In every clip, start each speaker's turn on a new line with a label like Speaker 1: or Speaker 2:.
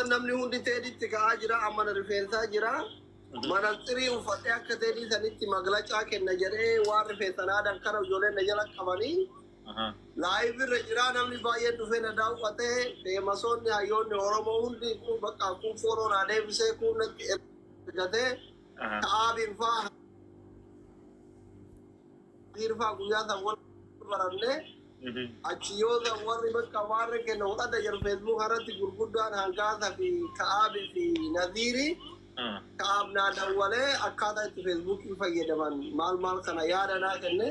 Speaker 1: Namni hundi Teeditti ka'aa jira, amma na rifeensaa jira. Manaxirii uffadhee akka Teedii sanitti maglacaa kenna jedhee waan rifeensa naadan kana ijoolleen na jala qabanii. Live irra jira, namni baay'een dhufee na daawwatee, famousoonni, hayyoonni Oromoo hundi kun bakka kun follow naa deebisee, kun natti ergatee, Ka'aabiin faa faa guyyaa san wal barannee, achi yoo san warri bakka warri kenna fudhata jedhu Facebook irratti gurguddaan Hangaasa fi Ka'aabii fi Naziiri. Ka'aab naa dawwalee akkaataa itti Facebookii fayyadaman maal maal kana yaada naa kenne.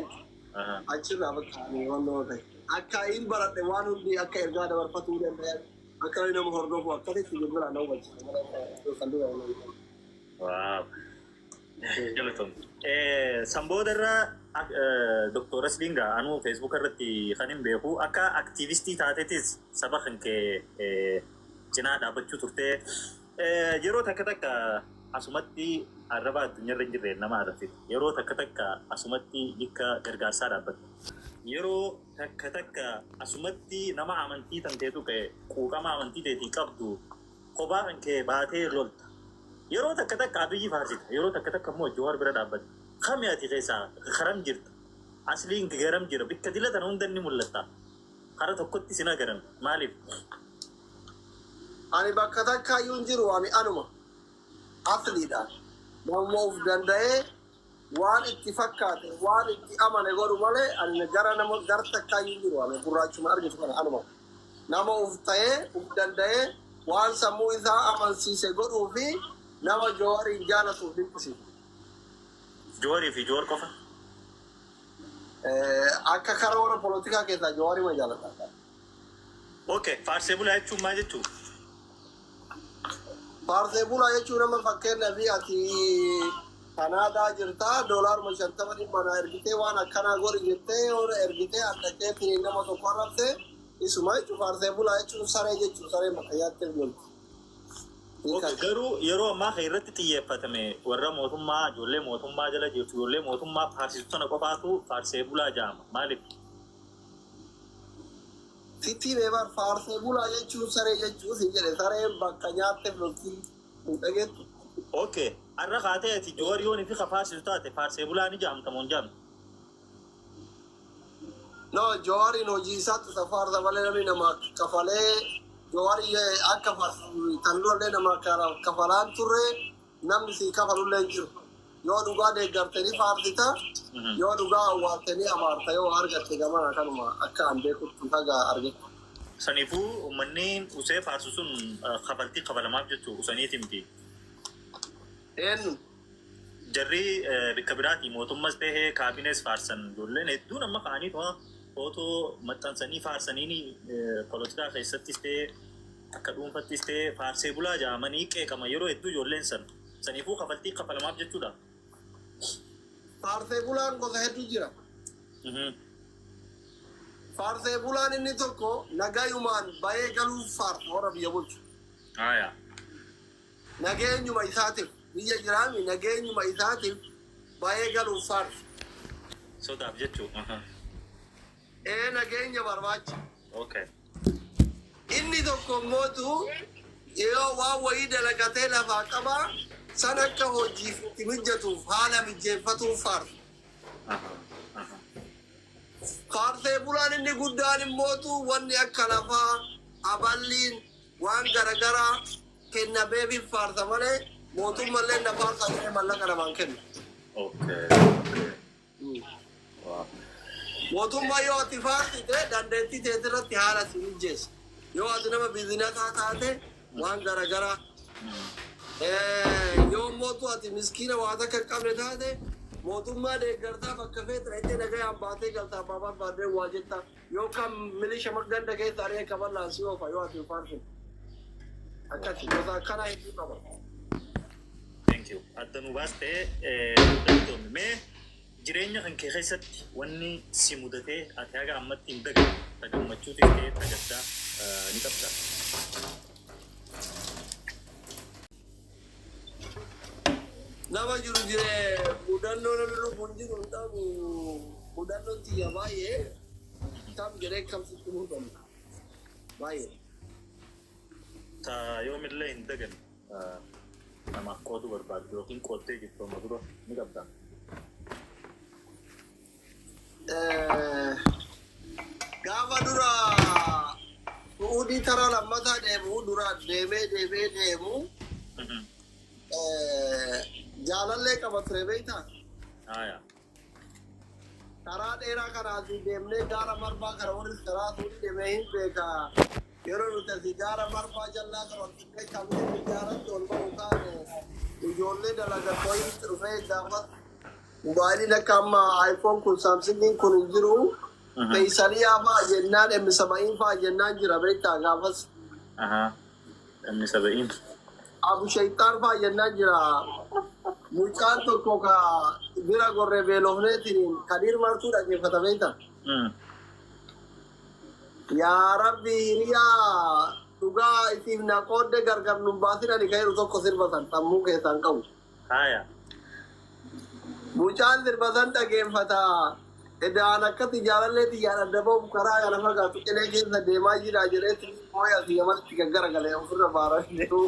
Speaker 1: Achirraa bakka ani wannoo ta'e. Akka hin baradhe, waan hundi akka ergaa dabarfatuu danda'an, akka nama hordofu akkasitti bilbilaan na hubachiisa. Kan dura.
Speaker 2: Wow. Galatoom. San booda irra Dr. Asliin gaa anuu Facebook irratti kan hin beeku akka activistii taatetis saba kan kee cinaa dhaabbachuu turtee, yeroo takka takka asumatti arraba addunyaarra hin jirre nama arrabsite. Yeroo takka takka asumatti bikka gargaarsaa dhaabbatte. Yeroo takka takka asumatti nama amantii tanteetu ka'e quuqama amantii teetii qabdu kophaa kan kee baatee lolta. Yeroo takka takka Abiyyi faarsita. Yeroo takka takka immoo Jawaar bira dhaabbatta. Kami ati keessaa karam jirta? Asliin garam jira? Bikka dila tana hunda ni mul'atta. Kara tokkotti sin agaran. Maaliif?
Speaker 1: Ani bakka takkaayyuu hin jiru, ani anuma. Asliidha. Namuma of danda'ee waan itti fakkaate, waan itti amane godhu malee ani gara nama gara takkaayyuu hin jiru. Ani gurraachuma argitu kana anuma. Nama of ta'ee of danda'ee waan sammuu isaa amansiise godhuu fi nama Jawaariin jaalatuuf dinqisiisu.
Speaker 2: Jawaarii fi Jawaar qofa.
Speaker 1: Akka karoora polotikaa keessaa Jawaarii ma jaalladha.
Speaker 2: Okay, faarsee bulaa jechuun maal jechuu?
Speaker 1: Faarsee bulaa jechuun nama fakkeenyaaf ati Kanaadaa jirtaa, doolaaruma 50 dhibba naa ergitee waan akkanaa godhi jettee yoo ergitee addaqeetiin nama tokko arrabse isuma jechuun. Faarsee bulaa jechuun saree jechuun, saree bakka nyaattee bulti.
Speaker 2: Okay, garuu yeroo ammaa kan irratti xiyyeeffatame warra mootummaa, ijoollee mootummaa jala jirtu, ijoollee mootummaa faarsisu sana qofaatu faarsee bulaa jedhama. Maaliif?
Speaker 1: Sitti beebar, faarsee bulaa jechuun saree jechuun si jedhe, sareen bakka nyaattee bulti, hin dhageettu.
Speaker 2: Okay, har'a kaatee ati Jawaar yoon fi faarsisu taate faarsee bulaa ni jedhamta moo hin jedhamtu?
Speaker 1: No, Jawaariin hojii isaatti isa faarsa malee namni nama kafalee Jawaarii akka faarsu tan durallee nama kafalaan turre, namni si kafalullee hin jiru. Yoo dhugaa deeggartanii faarsita, yoo dhugaa awwaaltanii abaarta, yoo argatte gamana kanuma akka an beekutti haga argatte.
Speaker 2: Saniifuu uummanni usee faarsu sun kafaltii kafalamaaf jechuu usaniiti miti.
Speaker 1: Eenyu?
Speaker 2: Jarri bikka biraati mootummas ta'ee kaabinees faarsan, ijoolleen hedduun amma ka'anii tuma footoo maxxansanii faarsanii, polotikaa keessattis ta'ee akka dhuunfattis ta'ee faarsee bulaa jedhamanii qeeqama yeroo hedduu ijoolleen san. Saniifuu kafaltii kafalamaaf jechuudha.
Speaker 1: Faarsee bulaan gosa hedduu jira. Faarsee bulaan inni tokko nagayumaan bahee galuuf faarsa warra biyya bulchu. Nageenyuma isaatiif biyya jiraami, nageenyuma isaatiif bahee galuuf faarsa.
Speaker 2: Sodaaf jechuu.
Speaker 1: Ee, nageenya barbaacha. Inni tokko immootu yoo waan wayii dalagatee lafaa qabaa san akka hojiif itti mijatuuf haala mijeeffatuuf faarsa. Faarsee bulaan inni guddaan immootu wanni akka lafaa aballiin waan garagaraa kennameefif faarsa malee mootummallee na faarsa jedhee mallaqa namaan kennu. Mootummaa yoo ati faarsite dandeettii teetirratti haala si mijeessa. Yoo ati nama businessaa taate waan garagaraa. Yoo mootu ati miskiina waa takka hin qabne taate mootummaa deeggartaa bakka feete dhaqxee nagayaan baatee galtaa, abbaa barbaadee waa jetta, yookaan milisha ganda keessa ari'ee kaballaan si oofa yoo ati hin faarsine. Akkasi gosa akkanaa hedduu qaba.
Speaker 2: Thank you. Adda nu baastee galatoomne. Mee jireenya kan kee keessatti wanni si mudatee ati haga ammatti hin daganne, ta gammachuutis ta'e ta gaddaa, ni qabdaa?
Speaker 1: Nama jiru jiree mudannoo namni lubbuun jiru hin dhabu, mudannoon tiyya baay'ee kam jedhee kam sitti himuu danda'a baay'ee.
Speaker 2: Ta yoomillee hin dagan namaaf qooduu barbaaddu yookiin qooddee jirtu amma dura ni qabdaa?
Speaker 1: Gaafa dura Su'uudii tara lammataa deemu dura deemee deemee deemu jaalallee qaba ture, beektaa?
Speaker 2: Haaya.
Speaker 1: Karaa dheeraa kana asii deemnee gaara marbaa kana, warri karaa Su'uudii deemee hin beekaa. Yeroo nuti asii gaara marbaa jallaa kana ol finnee kamii ijaaratti ol ba'u taane, ijoollee dalagattoonni dhufee, gaafa mobaayiliin akka amma iPhone kun, Samsungiin kun hin jiru. Feysaliyaa fa'a jennaan, M70 fa'a jennaan jira, beektaa gaafas.
Speaker 2: Ahaa. Inni saba'iin.
Speaker 1: Abu Shayxaan fa'a jennaan jira. Mucaan tokko ka bira gorree beelofneetiin Kadiir Martuu dhaggeeffata, beektaa? Yaa Rabbi, hiriyaa dhugaa isiif na qoodde gargar nun baasin, ani kan jedhu tokko sirba san sammuu keessaan qabu.
Speaker 2: Haaya.
Speaker 1: Mucaan sirba san dhaggeeffata. Edaan akkatti jaalallee xiyyaan adda ba'uuf karaa kana fagaatu qilee keessa deemaa jira jedheetti mooya asii gamatti gaggaragalee ofirra baaraa deemu.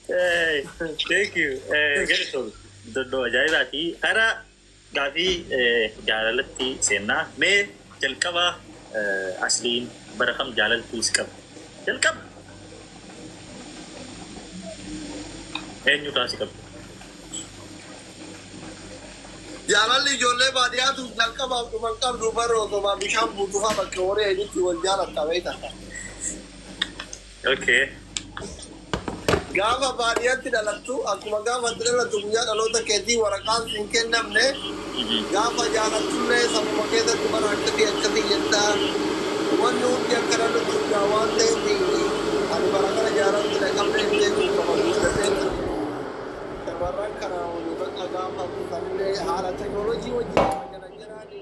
Speaker 2: Hey, thank you. Galatoom. Doddoo ajaa'ibaati. Karaa gaafii jaalalatti seennaa. Mee jalqaba Asliin bara kam jaalaltii si qabdi? Jalqaba. Eenyu taasi qabdi?
Speaker 1: Jaalalli ijoollee baadiyyaatu jalqabaaf dhuman qabdu bara osoo bishaan buutufaa bakka horii eenyutti wal jaalatta, beektaa?
Speaker 2: Okay.
Speaker 1: Gaafa baadiyyaatti dhalattu, akkuma gaafa itti dhalattu guyyaa dhaloota keetii waraqaan siin kennamne, gaafa jaalattullee sammuma keessatti bara akkasii akkasii jettaa, wanni hundi akkana nutti hundaa waan ta'eef, ani bara kana jaalatti na qabnee beekuu qaba guddatee. Shamarran kana bakka gaafa sanillee haala teknooloojii wajjin jala jiraani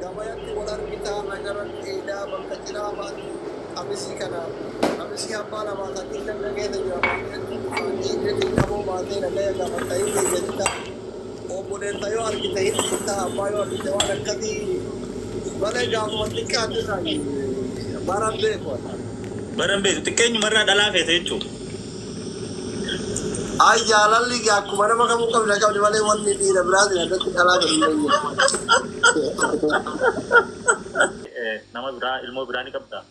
Speaker 1: gabayatti wal argitaa, nagaran dheedaa bakka cinaa baatu, qamisii kana qamisii abbaa lamaa sadii ganda keessa jira, baay'ee qaboo baatee nagaya gaafatta, hin eeggatta, obboleessa yoo argite hin dhiifta, abbaa yoo argite, waan akkasii malee gaafuma xiqqaatti irraa baran beeku.
Speaker 2: Baran beektu, xiqqeenyumarraa dhalaa feete jechuudha.
Speaker 1: Ay, jaalalli akkuma nama kamuu qabna qabdi malee wanni dhiira biraatiin addatti dhalaa fedhu hin jiru.
Speaker 2: Nama biraa, ilmoo biraa ni qabdaa?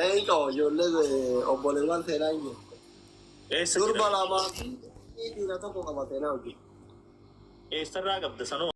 Speaker 1: Ee, qaba, ijoollee obboleewwan seenaa hin jiru.
Speaker 2: Eessa
Speaker 1: Durba
Speaker 2: jira?
Speaker 1: lamaa fi dhiira tokko qaba seenaa hojii.
Speaker 2: Eessarraa qabda sanoo?